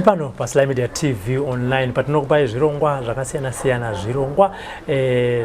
Tiri pano paSly Media TV Online patinokupai zvirongwa zvakasiyana-siyana, zvirongwa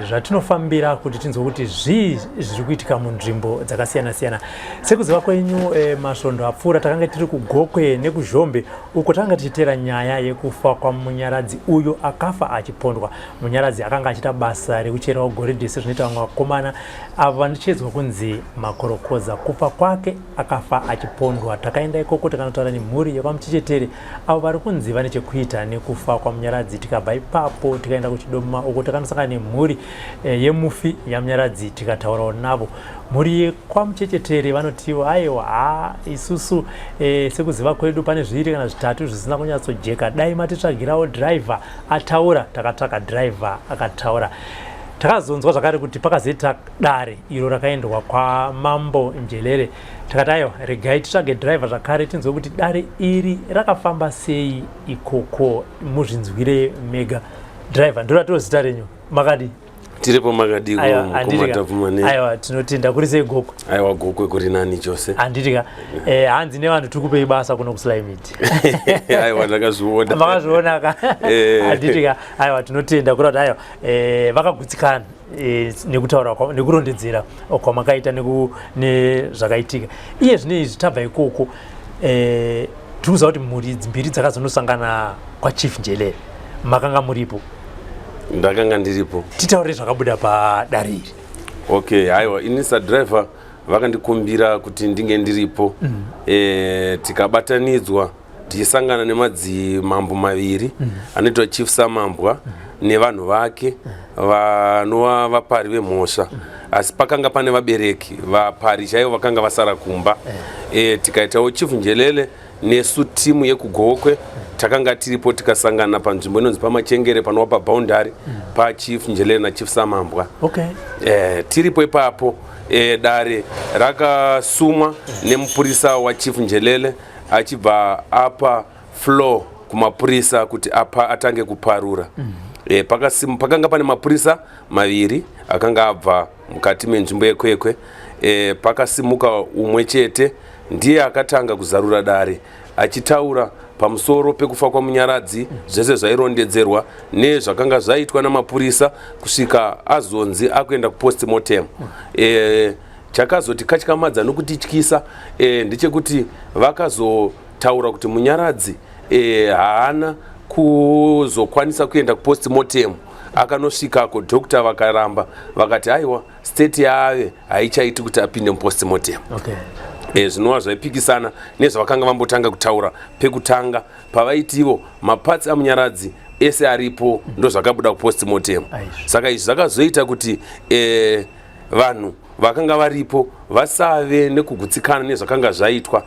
zvatinofambira kuti tinzwe kuti zvii zviri kuitika munzvimbo dzakasiyana-siyana. Sekuziva kwenyu, masvondo apfuura takanga tiri kuGokwe nekuZhombe, uko takanga tichiteera nyaya yekufa kwaMunyaradzi uyo akafa achipondwa. Munyaradzi akanga achiita basa rekucherawo goridhe sezvinoita vamwe vakomana avo vanochedzwa kunzi makorokoza. Kufa kwake, akafa achipondwa. Takaenda ikoko tikanotaura nemhuri yekwaMuchechetere avo vari kunzi vane chekuita nekufa kwaMunyaradzi. Tikabva ipapo tikaenda kuChidoma, uko takanosangana nemhuri yemufi yaMunyaradzi, tikataurawo navo. Mhuri yekwaMuchechetere vanotiwo aiwa, ha, isusu sekuziva kwedu pane zviviri kana zvitatu zvisina kunyatsojeka, dai matitsvagirawo dhiraivha ataura. Takatsvaka dhiraivha akataura. Takazonzwa zvakare kuti pakazoita dare iro rakaendwa kwaMambo Njelele. Takati aiwa, regai titsvage dhiraivha zvakare tinzwe kuti dare iri rakafamba sei ikoko. Muzvinzwire mega. Dhiraivha, ndoratiwo zita renyu, makadi? Tiripo, makadiko? Mukoma. Aiwa, tinotenda. Kuri sei Gokwe? Aiwa, Gokwe kuri nani chose. Handitika? Hanzi nevanhu tiri kupei basa kuno kuSly Media. Aiwa, ndakazviona. Makazviona ka? Handitika? Aiwa, tinotenda kuri kuti aiwa, vakagutsikana nekutaura nekurondedzera kwamakaita nezvakaitika. Iye zvino izvi tabva ikoko, tiri kuziva kuti mhuri mbiri dzakazonosangana kwaChief Njelele. Makanga muripo? Ndakanga ndiripo. Titaure zvakabuda padare iri. Okay, aiwa, ini sadriver vakandikumbira kuti ndinge ndiripo. Tikabatanidzwa tichisangana nemadzimambo maviri anoitwa Chief Samambwa nevanhu vake vanova vapari vemhosva, asi pakanga pane vabereki vapari chaivo vakanga vasara kumba. Tikaitawo Chief Njelele nesu timu yekuGokwe takanga tiripo. Tikasangana panzvimbo inonzi paMachengere, panova paboundary paChief Njelele naChief Samambwa. Tiripo ipapo, dare rakasumwa nemupurisa waChief Njelele, achibva apa floor kumapurisa kuti apa atange kuparura. Pakanga pane mapurisa maviri akanga abva mukati menzvimbo yeKwekwe. Pakasimuka umwe chete, ndiye akatanga kuzarura dare achitaura pamusoro pekufa kwaMunyaradzi, zvese zvairondedzerwa nezvakanga zvaitwa namapurisa kusvika azonzi akuenda kupostmortem. Chakazoti katyamadza nokutityisa ndechekuti vakazotaura kuti Munyaradzi haana kuzokwanisa kuenda kupostmortem. Akanosvikako, doctor vakaramba, vakati aiwa, state yaave haichaiti kuti apinde mupostmortem. Zvinova zvaipikisana nezvavakanga vambotanga kutaura pekutanga, pavaitivo maparts aMunyaradzi ese aripo, ndo zvakabuda kupostmortem. Saka izvi zvakazoita kuti vanhu vakanga varipo vasave nekugutsikana nezvakanga zvaitwa.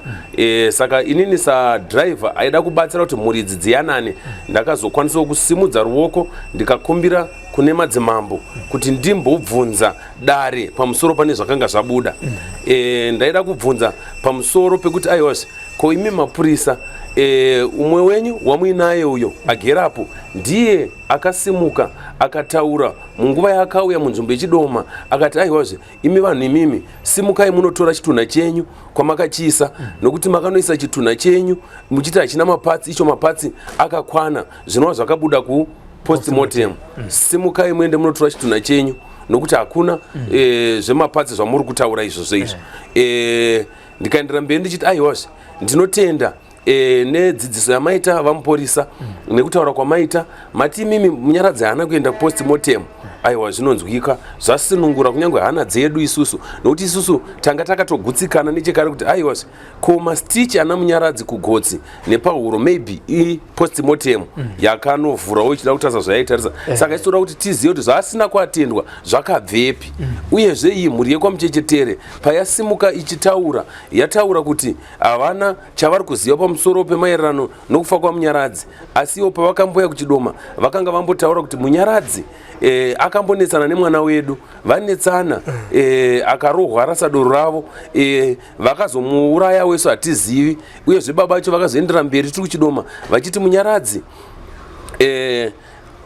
Saka inini sadriver aida kubatsira kuti mhuri idzi dziyanane, ndakazokwanisawo kusimudza ruoko ndikakumbira kune madzimambo kuti ndimbobvunza dare pamusoro pane zvakanga zvabuda. Ndaida kubvunza pamusoro pekuti aiwazve, ko imi mapurisa, umwe wenyu wamuinaye uyo agerapo ndiye akasimuka akataura munguva yaakauya munzvimbo yeChidoma, akati aiwazve, imi vanhu imimi, simukai munotora chitunha chenyu kwamakachiisa, nokuti makanoisa chitunha chenyu muchiti hachina maparts, icho maparts akakwana, zvinova zvakabuda kupostmortem. Simukai muende munotora chitunha chenyu, nokuti hakuna zvemaparts zvamuri kutaura izvozvo izvo. Ndikaendera mberi ndichiti aiwazve, ndinotenda nedzidziso yamaita vamuporisa nekutaura kwamaita. Mati imimi Munyaradzi haana kuenda kupostmortem. Aiwa, zvinonzwika, zvasinungura kunyange hana dzedu isusu, nokuti isusu tanga takatogutsikana nechekare kuti aiwa, ko mastitch ana Munyaradzi kugotsi nepahuro, maybe ipostmortem yakanovhurawo ichida kutarisa zvayaitarisa. Saka isitoda kuti tizive kuti zvaasina kuatendwa zvakabvepi. Uyezve iyi mhuri yekwaMuchechetere payasimuka ichitaura, yataura kuti havana chavari kuziva pamusoro pemaererano nokufa kwaMunyaradzi, asi ivo pavakamboya kuChidoma vakanga vambotaura kuti Munyaradzi akambonetsana nemwana wedu, vanetsana, akarohwa rasadoro ravo, vakazomuuraya wesu hatizivi. Uyezve baba vacho vakazoendera mberi tiri kuChidoma vachiti Munyaradzi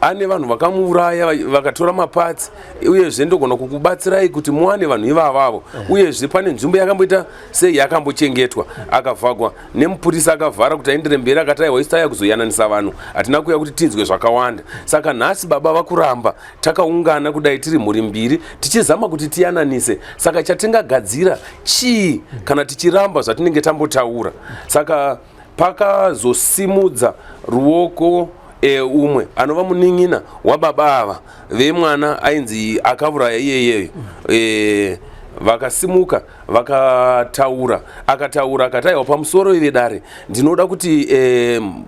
Ane vanhu vakamuuraya vakatora mapatsi, uyezve ndogona kukubatsirai kuti muwane vanhu ivavavo. Uyezve pane nzvimbo yakamboita sei yakambochengetwa, akavhagwa nemupurisa akavhara kuti aendere mberi, akati aiwa, isu tauya kuzoyananisa vanhu, hatina kuuya kuti tinzwe zvakawanda. Saka nhasi baba vakuramba, takaungana kudai tiri mhuri mbiri tichizama kuti tiyananise. Saka chatingagadzira chii kana tichiramba zvatinenge tambotaura? Saka pakazosimudza ruoko umwe anova munin'ina wababa ava vemwana ainzi akauraya iyeyeyo, vakasimuka vakataura. Akataura akati, aiwa, pamusoro vedare, ndinoda kuti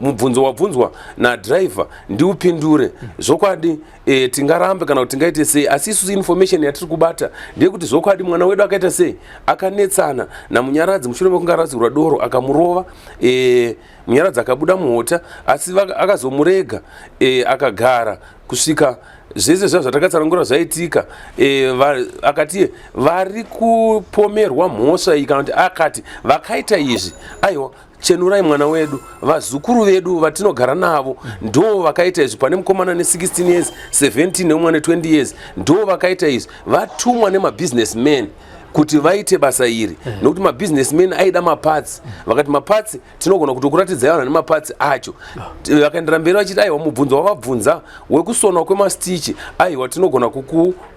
mubvunzo wabvunzwa nadhiraivha ndiupindure. Zvokwadi tingarambe kana kuti tingaite sei, asi isusu information yatiri kubata ndeyekuti zvokwadi mwana wedu akaita sei, akanetsana naMunyaradzi mushure mekunge aradzirwa doro, akamurova. Munyaradzi akabuda muhota, asi akazomurega akagara kusvika zvese zva zvatakatsanangura zvaitika. Akati vari kupomerwa mhosva iyi, kana kuti akati vakaita izvi, aiwa, chenurai mwana wedu, vazukuru vedu vatinogara navo ndo vakaita izvi. Pane mukomana ne16 years, 17, neumwe ne20 years, ndo vakaita izvi. Vatumwa nemabusinessmen kuti vaite basa iri, nokuti mabusinessmen aida maparts. Vakati maparts tinogona kutokuratidzai vanhu nemaparts acho. Vakaendera mberi vachiti, aiwa, mubvunzo wavabvunza wekusonwa kwemastichi, aiwa, tinogona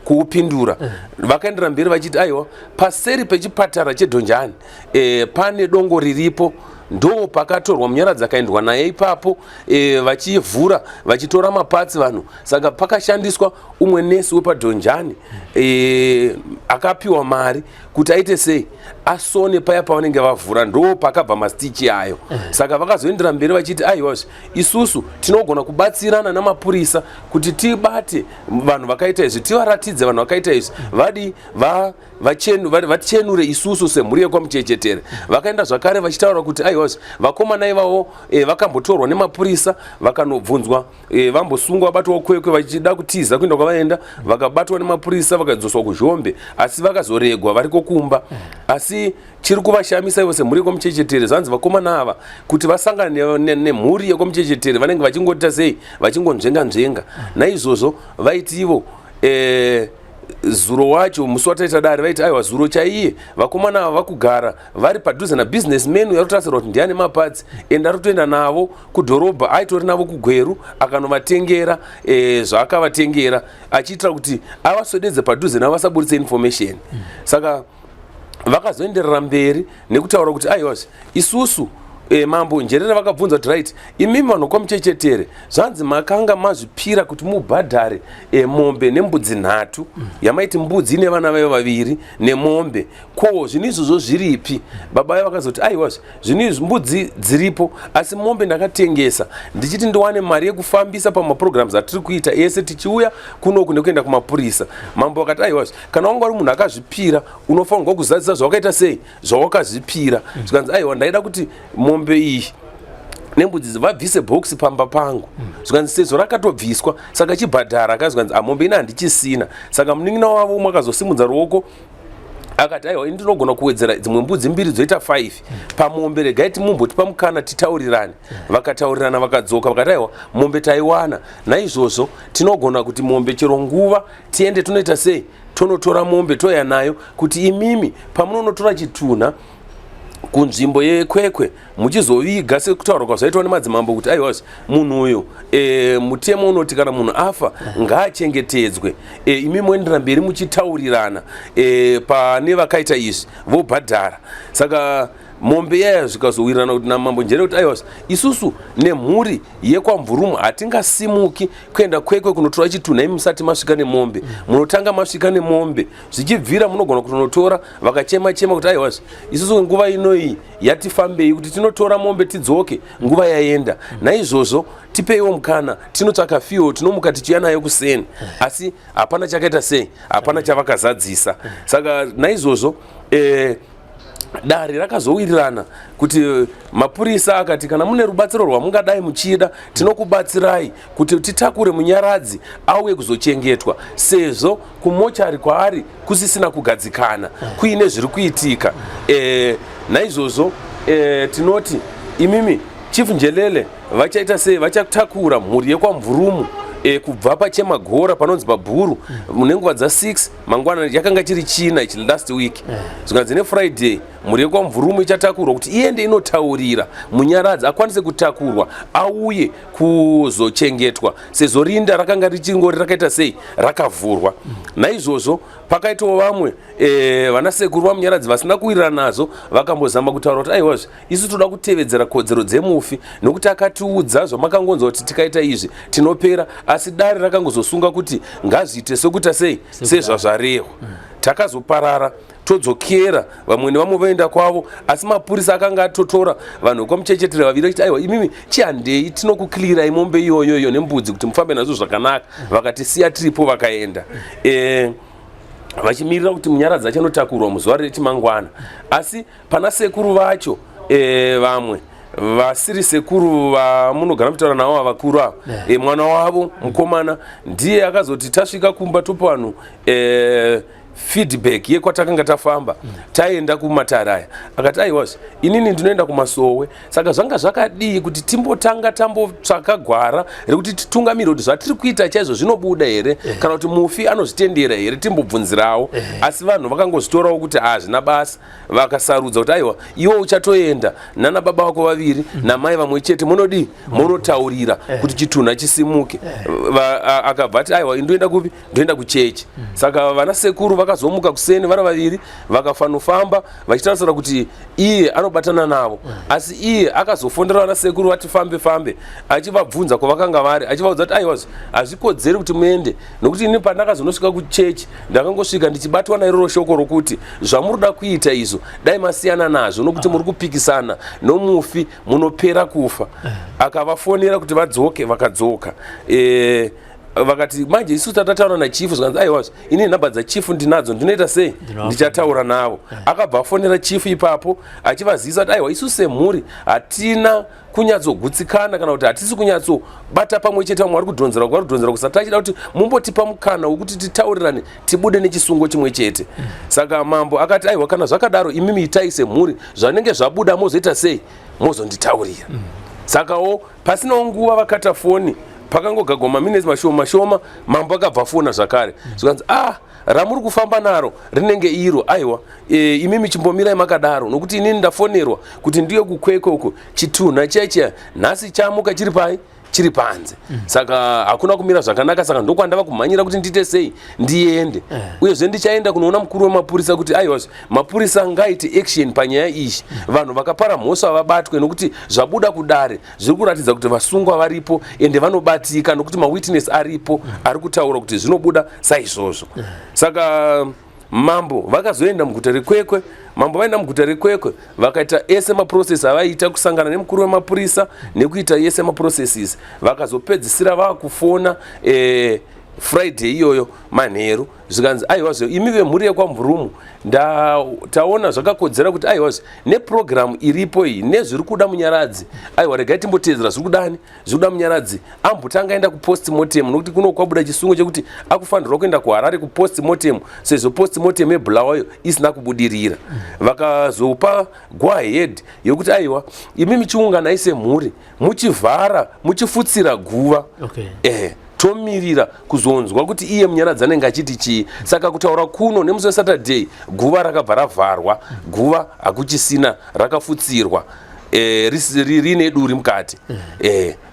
kuupindura. Vakaendera mberi vachiti, aiwa, paseri pechipatara cheDhonjani pane dongo riripo, ndo pakatorwa Munyaradzi akaendwa naye ipapo, vachivhura vachitora maparts vanhu. Saka pakashandiswa umwe nesi wepaDhonjani akapiwa mari kuti aite sei, asone paya pavanenge vavhura, ndo pakabva mastichi ayo. Saka vakazoendera mberi vachiti, aiwazve, isusu tinogona kubatsirana namapurisa kuti tibate vanhu vakaita izvi, tivaratidze vanhu vakaita izvi, vadi vachenure isusu semhuri yekwaMuchechetere. Vakaenda zvakare vachitaura kuti, aiwazve, vakomana ivavo vakambotorwa nemapurisa vakanobvunzwa, vambosungwa, vabatwawo Kwekwe vachida kutiza kuenda kwavaenda, vakabatwa nemapurisa vakadzoswa kuZhombe, asi vakazoregwa variko kumba. Asi chiri kuvashamisa ivo semhuri yekwaMuchechetere, zvanzi vakomana ava kuti vasangane nemhuri yekwaMuchechetere vanenge vachingoita sei, vachingonzvenga nzvenga. Naizvozvo vaiti ivo zuro wacho, musi wataita dare, vaiti, aiwa, zuro chaiye vakomana ava vakugara vari padhuze nabusinessman uyo arikutasirwa kuti ndiane maparts, ende ari kutoenda navo kudhorobha, aitori navo kuGweru akanovatengera zvaakavatengera, achiitira kuti avaswededze padhuze navo vasaburitse information. Saka vakazoenderera mberi nekutaura kuti, aiwazve, isusu mambo Njerere vakabvunza kuti, right, imimi vanhu kwaMuchechetere, zvanzi makanga mazvipira kuti mubhadhare mombe nembudzi nhatu, yamaiti mbudzi ine vana vayo vaviri nemombe. Ko zvinhu izvozvo zviripi? Baba vayo vakazoti, aiwazve, zvinhu izvi, mbudzi dziripo, asi mombe ndakatengesa ndichiti ndiwane mari yekufambisa pamaprograms atiri kuita ese tichiuya kunoku nekuenda kumapurisa. Mambo vakati, aiwazve, kana wanga uri munhu akazvipira, unofanirwa kuzadzisa zvawakaita sei, zvawakazvipira. Zvikanzi, aiwa, ndaida kuti mombe iyi nembudzi vabvise bhokisi pamba pangu. Zvikanzi, sezvo rakatobviswa, saka chibhadhara. Akazvikanzi, mombe ina handichisina. Saka munin'ina wavo umwe akazosimudza ruoko akati, aiwa, ini ndinogona kuwedzera dzimwe mbudzi mbiri, dzoita 5 pamombe, regai timumbotipa mukana titaurirane. Vakataurirana, vakadzoka vakati, aiwa, mombe taiwana, naizvozvo tinogona kuti mombe chero nguva tiende tonoita sei, tonotora mombe toya nayo, kuti imimi pamunonotora chitunha kunzvimbo yeKwekwe muchizoviga sekutaura kwazvaitwa nemadzimambo kuti, aiwazve, munhu uyu mutemo unoti kana munhu afa ngaachengetedzwe. Imi moendera mberi muchitaurirana pane vakaita izvi vobhadhara. Saka mombe yaya zvikazowirirana kuti namambo Njere kuti, aiwa, isusu nemhuri yekwaMvurumu hatingasimuki kuenda Kwekwe kunotora chitunha imi musati masvika nemombe. Munotanga masvika nemombe, zvichibvira munogona kutonotora. Vakachema chema kuti, aiwa, isusu nguva inoyi yatifambei kuti tinotora mombe tidzoke, nguva yaenda. Naizvozvo tipeiwo mukana tinotsvaka fuel, tinomuka tichiuya nayo kuseni. Asi hapana chakaita sei, hapana chavakazadzisa. Saka naizvozvo dare rakazowirirana kuti mapurisa akati, kana mune rubatsiro rwamungadai muchida, tinokubatsirai kuti titakure Munyaradzi auye kuzochengetwa, sezvo kumochari kwaari kusisina kugadzikana, kuine zviri kuitika. Naizvozvo tinoti imimi Chief Njelele vachaita sei, vachatakura mhuri yekwaMvurumu. Kubva pachemagora panonzi pabhuru nenguva dza6 mangwana, yakanga chiri china ichi last week. Zvikanzi neFriday mhuri yekwaMvurumu ichatakurwa kuti iende inotaurira Munyaradzi akwanise kutakurwa auye kuzochengetwa, sezvo rinda rakanga richingori rakaita sei, rakavhurwa. Naizvozvo pakaitawo vamwe vanasekuru vaMunyaradzi vasina kuwirirana nazvo, vakambozama kutaura kuti aiwazve, isu toda kutevedzera kodzero dzemufi nokuti akatiudza zvamakangonzwa kuti tikaita izvi tinopera. Asi dare rakangozosunga kuti ngazviite sekuita sei, sezvazvarehwa. Takazoparara, todzokera, vamwe nevamwe voenda kwavo, asi mapurisa akanga atotora vanhu vekwaMuchechetere vaviri vachiti, "Aiwa, imimi chihandei, tinokuklirai mombe iyoyoyo nembudzi kuti mufambe nazvo zvakanaka." Vakatisiya tiripo, vakaenda vachimirira kuti Munyaradzi achanotakurwa muzuva rechimangwana. Asi pana sekuru vacho vamwe vasiri sekuru vamunogara muchitaura navo, vakuru ava, mwana wavo mukomana ndiye akazoti tasvika kumba topa vanhu feedback yekwatakanga tafamba, taenda kumatare aya. Akati, "Aiwazve, inini ndinoenda kumasowe, saka zvanga zvakadii kuti timbotanga tambotsvaka gwara rekuti titungamire kuti zvatiri kuita chaizvo zvinobuda here, kana kuti mufi anozvitendera here, timbobvunzirawo?" Asi vanhu vakangozvitorawo kuti hazvina basa, vakasarudza kuti, "Aiwa, iwe uchatoenda nana baba vako vaviri namai vamwe chete, munodii, munotaurira kuti chitunha chisimuke." Akabva ati, "Aiwa, ndoenda kupi? Ndoenda kuchechi." Saka vana sekuru vakazomuka kuseni vari vaviri, vakafanofamba vachitarisira kuti iye anobatana navo. Asi iye akazofondera vana sekuru vati fambe fambe, achivabvunza kwavakanga vari, achivaudza kuti, "Aiwa, hazvikodzeri kuti muende, nokuti ini pandakazonosvika kuchechi ndakangosvika ndichibatwa nairoro shoko rokuti zvamuri kuita izvo dai masiyana nazvo, nokuti muri kupikisana nomufi, munopera kufa." Akavafonera kuti vadzoke, vakadzoka. Vakati, "Manje isu tatataura nachief." Zvikanzi, "Aiwazve, ini nhamba dzachief ndinadzo, ndinoita sei, ndichataura navo." Akabva afonera chief ipapo achivazivisa kuti, "Aiwa, isu semhuri hatina kunyatsogutsikana kana kuti hatisi kunyatsobata pamwe chete, vamwe vari kudhonzera, vari kudhonzera kusati, tachida kuti mumbotipa mukana wekuti titaurirane, tibude nechisungo chimwe chete." Saka mambo akati, "Aiwa, kana zvakadaro, imimi itai semhuri, zvanenge zvabuda mozoita sei, mozonditaurira." Sakawo pasinawo nguva vakata foni, pakangogagwa maminitsi mashoma mashoma, mambo akabva fona zvakare. Zvikanzi, "Ah, ramuri kufamba naro rinenge iro. Aiwa, imimi chimbomirai makadaro, nokuti inini ndafonerwa kuti ndiye kuKwekwe uko, chitunha chiya chiya nhasi chamuka chiri pai, chiri panze. Saka hakuna kumira zvakanaka, saka ndokwandava kumhanyira kuti ndiite sei, ndiende. Uyezve ndichaenda kunoona mukuru wemapurisa kuti aiwa, mapurisa ngaite action panyaya iyi, vanhu vakapara mhosva vabatwe, nokuti zvabuda kudare zviri kuratidza kuti vasungwa varipo ende vanobatika, nokuti mawitness aripo ari kutaura kuti zvinobuda saizvozvo." Saka mambo vakazoenda muguta reKwekwe. Mambo vaenda muguta reKwekwe, vakaita ese maprocess avaiita, kusangana nemukuru wemapurisa nekuita yese maprocesses. Vakazopedzisira vaakufona Friday iyoyo manheru. Zvikanzi, "Aiwazve, imi vemhuri yekwaMvurumu, taona zvakakodzera kuti aiwazve, nepurogiramu iripo iyi nezviri kuda Munyaradzi, aiwa, regai timbotedzera zviri kudani, zviri kuda Munyaradzi ambotanga aenda kupost mortem, nokuti kuno kwabuda chisungo chekuti akufanirwa kuenda kuHarare kupost mortem, sezvo post mortem yeBhulawayo isina kubudirira." Vakazopa go ahead yekuti, "Aiwa, imi michiunganai semhuri, muchivhara, muchifutsira guva, tomirira kuzonzwa kuti iye Munyaradzi anenge achiti chii." Saka kutaura kuno, nemusi weSaturday guva rakabva ravharwa, guva hakuchisina, rakafutsirwa riine duri mukati.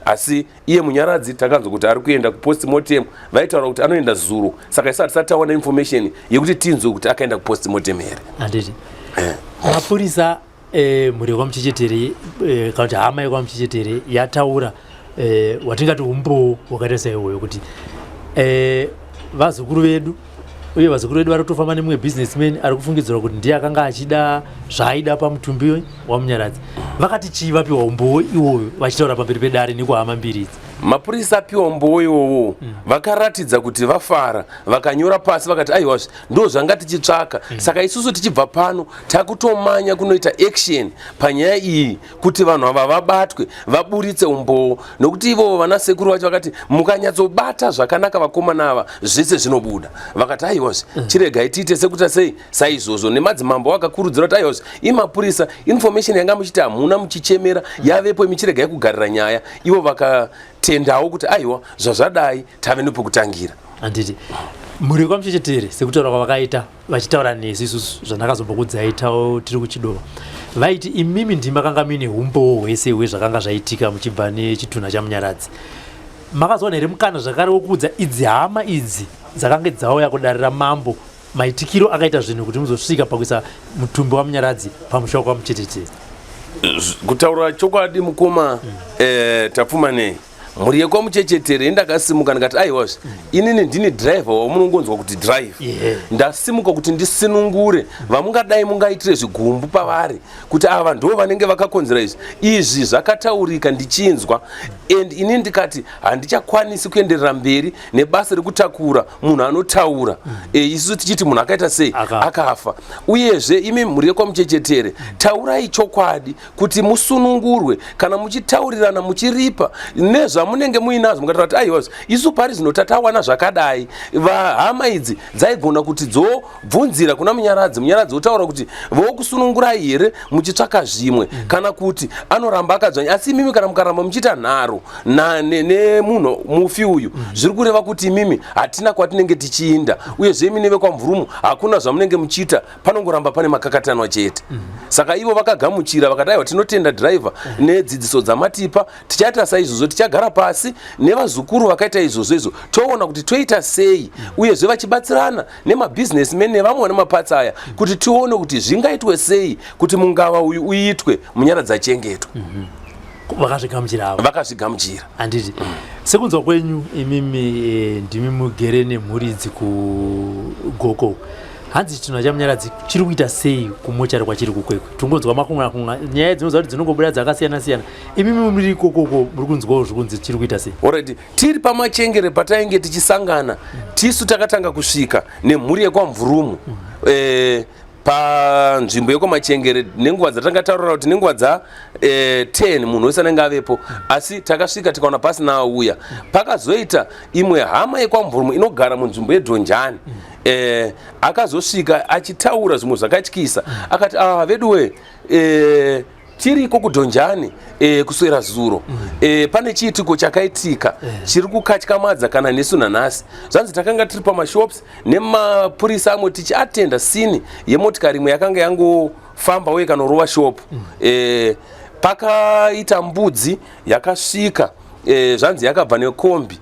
Asi iye Munyaradzi takanzwa kuti ari kuenda kupost mortem. Vaitaura kuti anoenda zuro, saka isu hatisati tawana information yekuti tinzwe kuti akaenda kupost mortem here. Handiti mapurisa, mhuri yekwaMuchechetere, kana kuti hama yekwaMuchechetere yataura watingati umbowo wakaita saiwoyo kuti vazukuru vedu, uye vazukuru vedu vari kutofamba nemumwe businessman ari kufungidzirwa kuti ndiye akanga achida zvaaida pamutumbi waMunyaradzi. Vakati chii vapiwa umbowo iwoyo vachitaura pamberi pedare nekuhama mbiri idzi? Mapurisa apiwa umbowo iwowo, vakaratidza kuti vafara, vakanyora pasi, vakati, "Aiwazve, ndo zvanga tichitsvaka. Saka isusu tichibva pano takutomanya kunoita action panyaya iyi kuti vanhu ava vabatwe, vaburitse umbowo," nokuti ivovo vana sekuru vacho vakati mukanyatsobata zvakanaka vakomana ava, zvese zvinobuda. Vakati, "Aiwazve, chiregai tiite sekuita sei saizvozvo." Nemadzimambo akakurudzira kuti, "Aiwazve, imapurisa, information yanga muchiti hamuna, muchichemera, yavepo, imi chiregai kugarira nyaya." Ivo vaka vanotendawo kuti aiwa zvazvadai tave nepekutangira. Handiti mhuri yekwaMuchechetere sekutaura kwavakaita vachitaura nesu isusu zvandakazombokudzai tao tiri kuChidova, vaiti imimi ndimi makanga muine umbowo hwese hwezvakanga zvaitika muchibva nechitunha chaMunyaradzi. Makazowana here mukana zvakare wokuudza idzi hama idzi dzakange dzauya kudare ramambo maitikiro akaita zvinhu kuti muzosvika pakuisa mutumbi waMunyaradzi pamusha wekwaMuchechetere? Kutaura chokwadi mukoma, Tapfumanei, mhuri yekwaMuchechetere ndakasimuka ndikati aiwazve, inini ndini driver wamunongonzwa kuti drive. Ndasimuka kuti ndisinungure vamungadai mungaitire zvigumbu pavari kuti ava ndo vanenge vakakonzera izvi. Izvi zvakataurika ndichinzwa, and ini ndikati handichakwanisi kuenderera mberi nebasa rekutakura munhu anotaura, isusu tichiti munhu akaita sei, akafa. Uyezve imi mhuri yekwaMuchechetere, taurai chokwadi kuti musunungurwe. Kana muchitaurirana, muchiripa nezvamunenge muinazvo, mukataura kuti aiwa, isu pari zvino tatawana zvakadai, vahama idzi dzaigona kuti dzobvunzira kuna Munyaradzi, Munyaradzi wotaura kuti vokusunungurai here muchitsvaka zvimwe, kana kuti anoramba akadzvanya. Asi imimi kana mukaramba muchiita nharo nemunhu mufi uyu, zviri kureva kuti imimi hatina kwatinenge tichiinda. Uyezve imi nevekwamvurumu hakuna zvamunenge muchiita, panongoramba pane makakatanwa chete. Saka ivo vakagamuchira vakati aiwa, tinotenda driver nedzidziso dzamatipa, tichaita saizvozvo, tichagara pasi nevazukuru vakaita izvozvo izvo, toona kuti toita sei. Uyezve vachibatsirana nemabhizinesimen nevamwe vane mapatsi aya kuti tione kuti zvingaitwe sei kuti mungava uyu uitwe, Munyaradzi achengetwa. Vakazvigamuchira avo? Vakazvigamuchira. Handiti sekunzwa kwenyu imimi, ndimi mugere nemhuri idzi kuGoko, hanzi chitunha chaMunyaradzi chiri kuita sei kumochari kwachiri kuKwekwe? Tingonzwa makunga kunga, nyaya dzinoziva kuti dzinongobuda dzakasiyana siyana. Imimi muri ikokoko, muri kunzwawo zvikunzi chiri kuita sei? Alright, tiri paMachengere patainge tichisangana, tisu takatanga kusvika nemhuri yekwaMvurumu panzvimbo yekwaMachengere nenguva dzatanga taurira kuti nenguva dza 10 munhu wese anenge avepo. Asi takasvika tikaona pasina auya. Pakazoita imwe hama yekwaMvurumu inogara munzvimbo yeDhonjani, akazosvika achitaura zvimwe zvakatyisa. Akati, "Ah, veduwe, tiriko kuDhonjani, kuswera zuro, pane chiitiko chakaitika chiri kukatyamadza kana nesu nanhasi. Zvanzi takanga tiri pamashops nemapurisa amwe tichiatenda scene yemotikari imwe yakanga yangofamba uye kanorova shop. Pakaita mbudzi yakasvika, zvanzi yakabva nekombi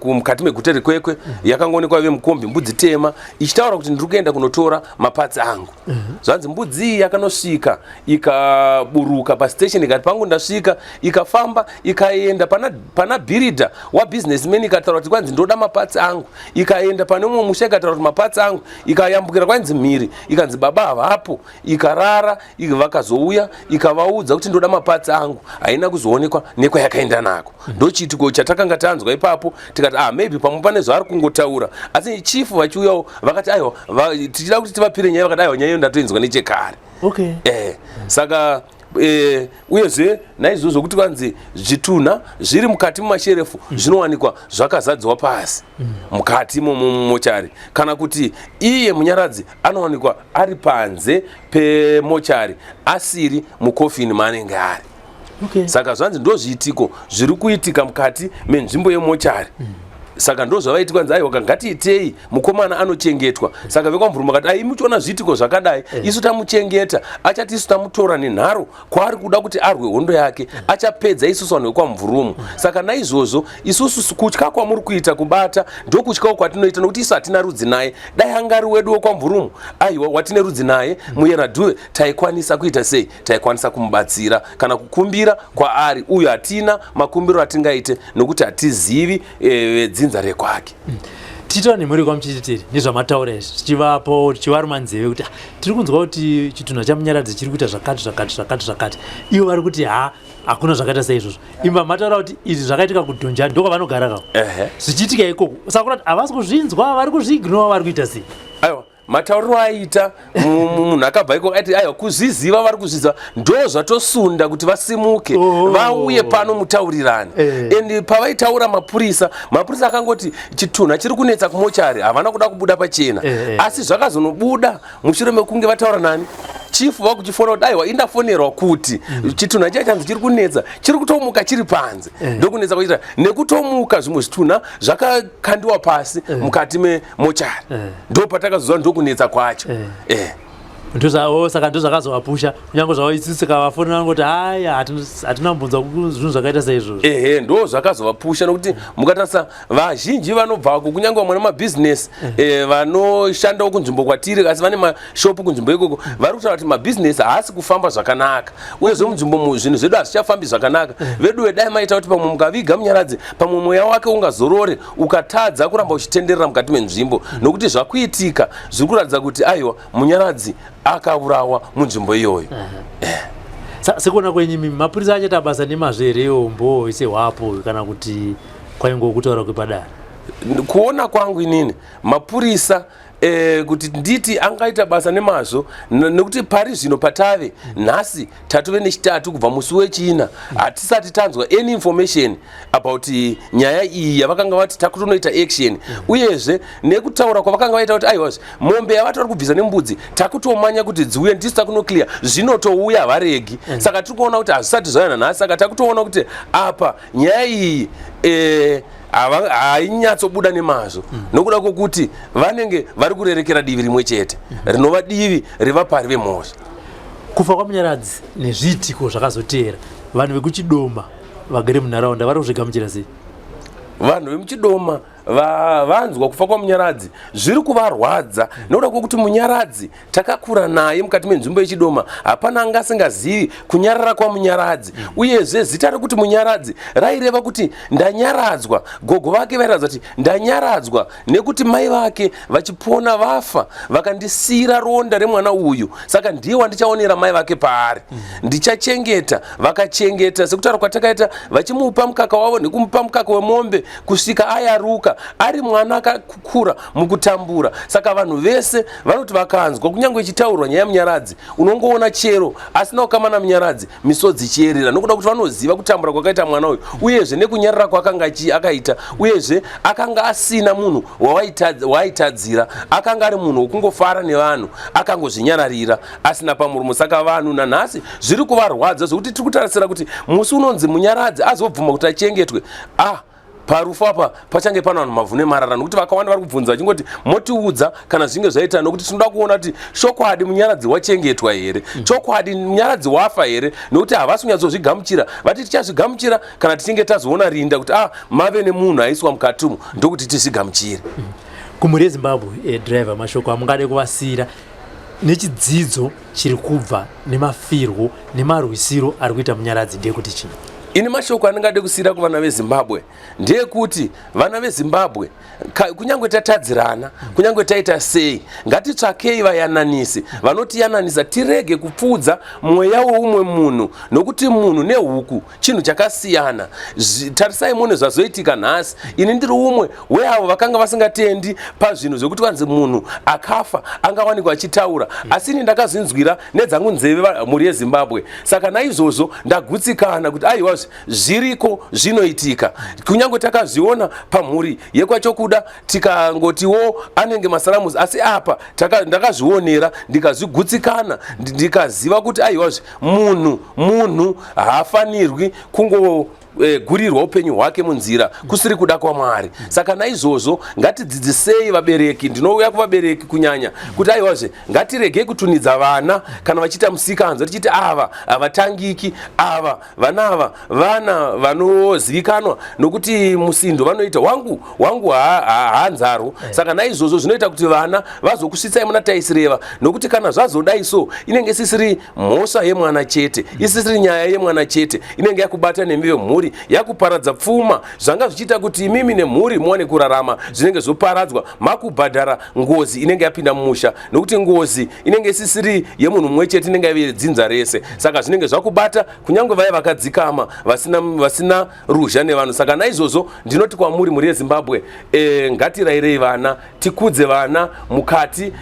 mukati meguta reKwekwe, yakangoonekwa ive mukombi, mbudzi tema, ichitaura kuti ndiri kuenda kunotora mapatsi angu. Zvanzi mbudzi iyi yakanosvika, ikaburuka pastation, ikati pangu ndasvika, ikafamba ikaenda pana bhiridha wabusinessman, ikataura kuti kwanzi ndoda mapatsi angu. Ikaenda pane umwe musha, ikataura kuti mapatsi angu. Ikayambukira kwanzi mhiri, ikanzi baba havapo, ikarara. Vakazouya, ikavaudza kuti ndoda mapatsi angu. Haina kuzoonekwa nekwayakaenda nako. Ndochiitiko chatakanga tanzwa ipapo. Tikati, ah, maybe pamwe pane zvaari kungotaura. Asi chifu vachiuyawo vakati aiwa, tichida kuti tivapire nyaya, vakati aiwa, nyaya iyo ndatoinzwa nechekare. Saka uyezve naizvozvo kuti kwanzi zvitunha zviri mukati mumasherefu zvinowanikwa zvakazadzwa pasi mukati momochari, kana kuti iye Munyaradzi anowanikwa ari panze pemochari, asiri mukofini maanenge ari. Saka zvanzi ndozviitiko zviri kuitika mukati menzvimbo yemochari. Saka ndo zvavaiti kwanzi aiwa, ngatiitei mukomana anochengetwa. Saka vekwamvuruma vakati ai, muchiona zviitiko zvakadai, isu tamuchengeta, achati isu tamutora nenharo kwaari kuda kuti arwe hondo yake, achapedza isusu vanhu vekwamvurumu. Saka naizvozvo isusu kutya kwamuri kuita kubata ndokutyawo kwatinoita, nokuti isu hatina rudzi naye. Dai angari wedu wekwamvurumu, aiwa, watine rudzi naye muyeradhuve, taikwanisa kuita sei? Taikwanisa kumubatsira kana kukumbira kwaari. Uyu hatina makumbiro atingaite nokuti hatizivi dzinza rekwake. Tichitaura nemhuri kwaMuchechetere nezvamataura izvi, tichivapo tichivaruma nzeve kuti, "Ah, tiri kunzwa kuti chitunha chaMunyaradzi chiri kuita zvakati zvakati zvakati zvakati." Ivo vari kuti ha, hakuna zvakaita saizvozvo. Imba mataura kuti izvi zvakaitika kuDhonjani, ndokwavanogara kako, zvichiitika ikoko. Saka kurati havasi kuzvinzwa, vari kuzviignora, vari kuita sei? Aiwa, matauriro aita munhu akabva iko aiti aiwa, kuzviziva vari kuzviziva, ndo zvatosunda kuti vasimuke vauye pano mutaurirani. And pavaitaura mapurisa akangoti chitunha chiri kunetsa kumochari, havana kuda kubuda pachena. Asi zvakazonobuda mushure mekunge vataura nani? Chief vakuchifona kuti aiwa, indafonerwa kuti chitunha chiya chanzi chiri kunetsa, chiri kutomuka chiri panze. Ndokunetsa kwachiita nekutomuka, zvimwe zvitunha zvakakandiwa pasi mukati memochari. Ndo patakazoziva ndokunetsa kwacho. Saka ndozvakazovapusha, kunyange zvavo isusu kavafonera ngoti haya, hatina kumbonzwa zvinhu zvakaita saizvozvo. Ehe, ndo zvakazovapusha, nokuti mukatarisa vazhinji vanobvako, kunyange vamwe nemabhizinesi vanoshandawo kunzvimbo kwatiri, asi vane mashopu kunzvimbo ikoko, vari kutaura kuti mabhizinesi haasi kufamba zvakanaka, uyezve munzvimbo zvinhu zvedu hazvichafambi zvakanaka. Veduwe, dai maita kuti pamwe mukaviga Munyaradzi, pamwe mweya wake ungazorore, ukatadza kuramba uchitenderera mukati menzvimbo, nokuti zvakuitika zviri kuratidza kuti aiwa, Munyaradzi akaurawa munzvimbo iyoyo. Sekuona kwenyu imi, mapurisa achaita basa nemazvo here iwombo isehwapo, kana kuti kwaingova kutaura kwepadare? Kuona kwangu inini, mapurisa kuti nditi angaita basa nemazvo, nekuti pari zvino patave nhasi, tatove nechitatu kubva musi wechina, hatisati tanzwa any information about nyaya iyi yavakanga vati takutonoita action. Uyezve nekutaura kwavakanga vaita kuti aiwazve, mombe yavati vari kubvisa nembudzi takutomanya kuti dziuye, ndisu takunoclear, zvinotouya, havaregi. Saka tiri kuona kuti hazvisati zvauya nanhasi. Saka takutoona kuti apa nyaya iyi hainyatsobuda nemazvo, nokuda kwokuti vanenge vari kurerekera divi rimwe chete, rinova divi revapari vemhosva. Kufa kwaMunyaradzi nezviitiko zvakazoteera, vanhu vekuChidoma vagere munharaunda vari kuzvigamuchira sei? Vanhu vemuChidoma vanzwa kufa kwaMunyaradzi, zviri kuvarwadza, nokuda kwokuti Munyaradzi takakura naye mukati menzvimbo yeChidoma. Hapana anga asingazivi kunyarara kwaMunyaradzi. Uyezve zita rekuti Munyaradzi raireva kuti ndanyaradzwa. Gogo vake vairatidza kuti ndanyaradzwa nekuti mai vake vachipona vafa vakandisiyira ronda remwana uyu, saka ndiye wandichaonera mai vake paari, ndichachengeta. Vakachengeta sekutaura kwatakaita, vachimupa mukaka wavo nekumupa mukaka wemombe kusvika ayaruka, ari mwana akakura mukutambura. Saka vanhu vese vanoti vakanzwa kunyange ichitaurwa nyaya yaMunyaradzi, unongoona chero asina kukama naMunyaradzi misodzi ichiyerera, nokuda kuti vanoziva kutambura kwakaita mwana uyu, uyezve nekunyarara kwaakanga akaita. Uyezve akanga asina munhu waaitadzira, akanga ari munhu wokungofara nevanhu, akangozvinyararira asina pamuromo. Saka vanhu nanhasi zviri kuvarwadza, zvokuti tiri kutarisira kuti musi unonzi Munyaradzi azobvuma kuti achengetwe, ah, parufu apa pachange pana vanhu mavhu nemarara, nokuti vakawanda vari kubvunza vachingoti motiudza kana zvinge zvaita, nokuti tinoda kuona kuti chokwadi Munyaradzi wachengetwa here, chokwadi Munyaradzi wafa here, nokuti havasi kunyatsozvigamuchira. Vati tichazvigamuchira kana tichinge tazoona rinda kuti ah, mave nemunhu aiswa mukati umu, ndokuti tizvigamuchire. Kumhuri yeZimbabwe, driver, mashoko amungade kuvasiyira nechidzidzo chiri kubva nemafirwo nemarwisiro ari kuita Munyaradzi ndeyekuti chii? Ini mashoko andingade kusiyira kuvana veZimbabwe ndeyekuti vana veZimbabwe, kunyange tatadzirana, kunyange taita sei, ngatitsvakei vayananisi vanotiyananisa, tirege kupfuudza mweya weumwe munhu, nokuti munhu nehuku chinhu chakasiyana. Tarisai muone zvazoitika nhasi. Ini ndiri umwe weavo vakanga vasingatendi pazvinhu zvekuti kwanzi munhu akafa angawanikwa achitaura, asi ini ndakazvinzwira nedzangu nzeve, mhuri yeZimbabwe. Saka naizvozvo ndagutsikana kuti aiwa, zviriko, zvinoitika. Kunyange takazviona pamhuri yekwaChokuda, tikangotiwo anenge masaramusi, asi apa ndakazvionera, ndikazvigutsikana, ndikaziva kuti aiwazve, munhu haafanirwi kungo gurirwa upenyu hwake munzira kusiri kuda kwaMwari. Saka naizvozvo ngatidzidzisei vabereki, ndinouya kuvabereki kunyanya, kuti aiwazve, ngatiregei kutunidza vana kana vachiita musikanzwa, tichiti ava havatangiki, ava vana, ava vana vanozivikanwa nokuti musindo vanoita wangu wangu haanzarwo. Saka naizvozvo zvinoita kuti vana vazokusvitsai muna taisireva, nokuti kana zvazodai so, inenge isisiri mhosva yemwana chete, isisiri nyaya yemwana chete, inenge yakubata nemi vemhuri, yakuparadza pfuma. Zvanga zvichiita kuti imimi nemhuri muwane kurarama zvinenge zvoparadzwa, makubhadhara ngozi inenge yapinda mumusha, nokuti ngozi inenge isisiri yemunhu mumwe chete, inenge yave yedzinza rese. Saka zvinenge zvakubata kunyange vaya vakadzikama, vasina ruzha nevanhu. Saka naizvozvo ndinoti kwamuri, mhuri yeZimbabwe, ngatirayirei vana, tikudze vana mukati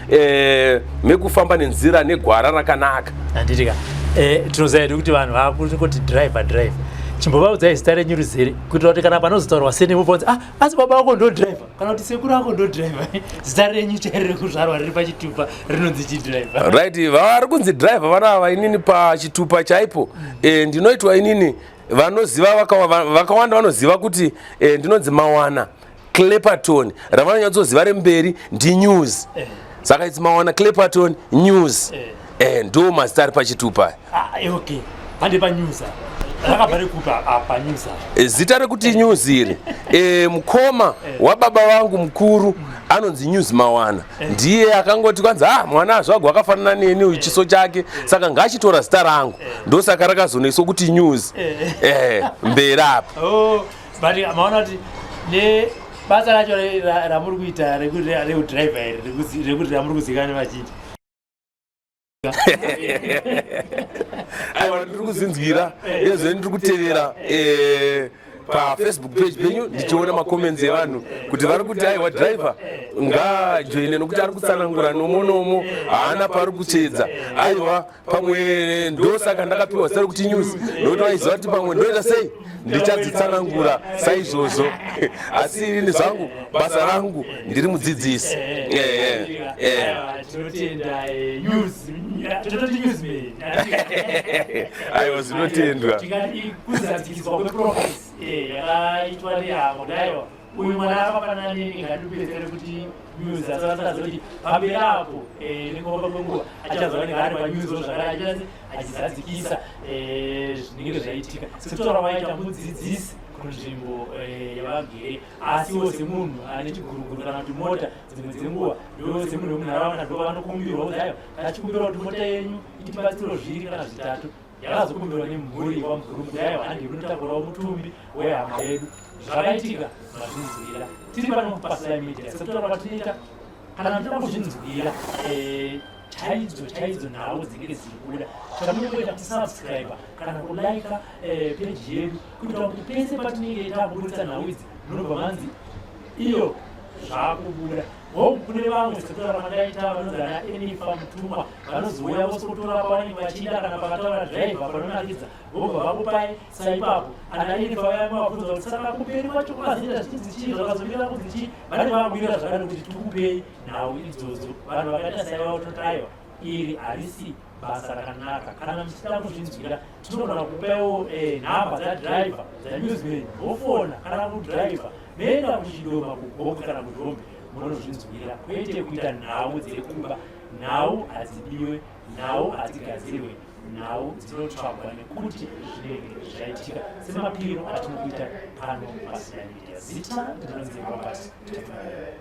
mekufamba nenzira negwara rakanaka. Handitika, tinoziva hedu kuti vanhu vakuti driver, driver. Chimbovaudzai zita renyu rizere kuitira kuti kana panozotaurwa sene mobva ah, asi baba vako ndo driver kana kuti sekuru ako ndo driver. Zita renyu chairo rekuzvarwa riri pachitupa rinonzi chidriver. Right, vari kunzi driver vana ava inini pachitupa chaipo. E, ndinoitwa inini vanoziva vakawanda vanoziva kuti e, ndinonzi Mawana Clapperton, ravanonyatsoziva remberi ndiNews eh. Saka its Mawana Clapperton News eh. Eh, ndo mazita ari pachitupa. Ah, eh, okay. Pande panews rakabva rekupa apa news eh, zita rekuti news iri eh, mukoma eh. wababa vangu mukuru anonzi News Mawana eh. Ndiye akangoti kwanzi ah, mwana azvagwa akafanana neni uyu chiso chake saka ngachitora zita rangu eh. Ndosaka rakazonoiswa kuti News eh. Eh, mberi apa oh. But maona kuti nebasa racho ramuri kuita rekudriver iri rekuti ramuri kuzikanwa nevazhinji. Aiwa, ndiri kuzinzwira ezve ndiri kutevera eh, pafacebook page penyu ndichiona macomments evanhu kuti vari kuti aiwa, driver ngaajoine nokuti ari kutsanangura nomo nomo, haana paari kutsvedza. Aiwa, pamwe ndosaka ndakapiwa zita rekuti News, nokuti vaiziva kuti pamwe ndoita sei ndichadzitsanangura saizvozvo. Asi ini zvangu basa rangu ndiri mudzidzisi. Tinotenda News, tinototi newsman. Aiwa, zvinotendwa. Tikati kuzadzikiswa kweprophecy yakaitwa nehama kuti aiwa, uyu mwana akafanana neni, ngatipedzere kuti News. Asi vasingazoti pamberi apo nengova kwenguva achazova ari panews zvakare achanzi achizadzikisa zvinenge zvaitika. Sekutaura waita mudzidzisi kunzvimbo yavagere, asiwo semunhu ane chiguruguru kana kuti mota, dzimwe dzenguva ndo semunhu wemunharaunda ndo vanokumbirwa kuti aiwa, tachikumbira kuti mota yenyu itibatsiro zviri kana zvitatu. Yakazokumbirwa nemhuri yekwamuguru kuti aiwa, handi kunotakurawo mutumbi wehama yedu. Zvakaitika mazvinzwira. Tiri pano paSly Media, sekutaura kwatinoita, kana muchida kuzvinzwira chaidzo chaidzo nhau dzinenge dziri kubuda, chamunongoita kusubscribe kana kulika peji yedu kuitira kuti pese patinenge takuburitsa nhau idzi munobva manzi iyo zvakubuda. Hongu, kune vamwe sekutaura mandaita vanonzi ana Enifa Mutumwa vanozouya vosotora pavanenge vachida kana pakataura driver panonakidza vobva vakupai saipapo. Ana Enifa vaya mavabvunza kuti saka kumberi kwacho kwakazoita zvichinzi chii, zvakazomira kunzi chii, vanenge vakumirira zvakare kuti tikupei nhau idzodzo. Vanhu vakaita saivavo tinoti aiwa, iri harisi basa rakanaka. Kana muchida kuzvinzwira tinogona kupaiwo nhamba dzadriver, dzanewsman, vofona kana kudriver meenda kuchidoma, kuGokwe kana kuZhombe munozvinzwira, kwete kuita nhau dzekuba. Nhau hadzibiwe, nhau hadzigadzirwe, nhau dzinotsvagwa nekuti zvinenge zvaitika, semapiro atinokuita pano paSly Media. Zita ndinonzi Robert Tafari.